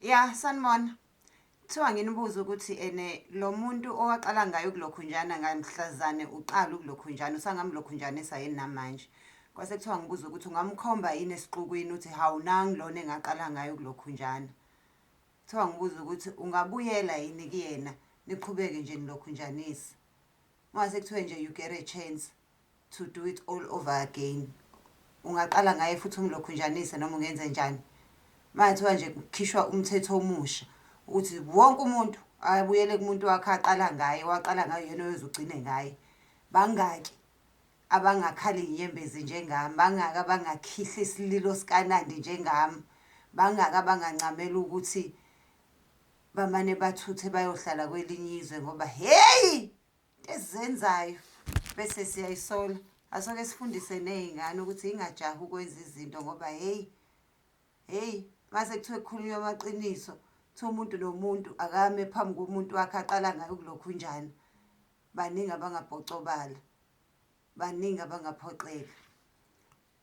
Ya, sanibona. Kuthiwa nginibuze ukuthi ene lo muntu owaqala ngaye ukulokhunjana ngamhlazane uqala ukulokhunjana usangamlokhunjanisa yini namanje? Kwase kuthiwa ngibuze ukuthi ungamkhomba yini esixukwini uthi hawu nangu lona engaqala ngaye ukulokhunjana. Kuthiwa ngibuze ukuthi ungabuyela yini kuyena niqhubeke nje nilokhunjanise. Mase kuthiwe nje you get a chance to do it all over again. Ungaqala ngaye futhi umlokhunjanise noma ungenze njani? Uma kuthiwa nje kukhishwa umthetho omusha ukuthi wonke umuntu abuyele kumuntu wakhe aqala ngaye, waqala ngaye uyena oyoze ugcine ngaye. Bangaki abangakhala iy'nyembezi njengami? Bangaki abangakhihla isililo sikaNandi njengami? Bangaki abangancamela ukuthi bamane bathuthe bayohlala kwelinye izwe ngoba hheyi into esizenzayo bese siyayisola. Asoke sifundise ney'ngane ukuthi ingajahi ukwenza izinto ngoba hheyi hheyi mase kuthiwe kukhulunywa amaqiniso kuthiwa umuntu nomuntu akame phambi komuntu wakhe aqala ngaye ukulokhunjana. Baningi abangabhocobala, baningi abangaphoxeka.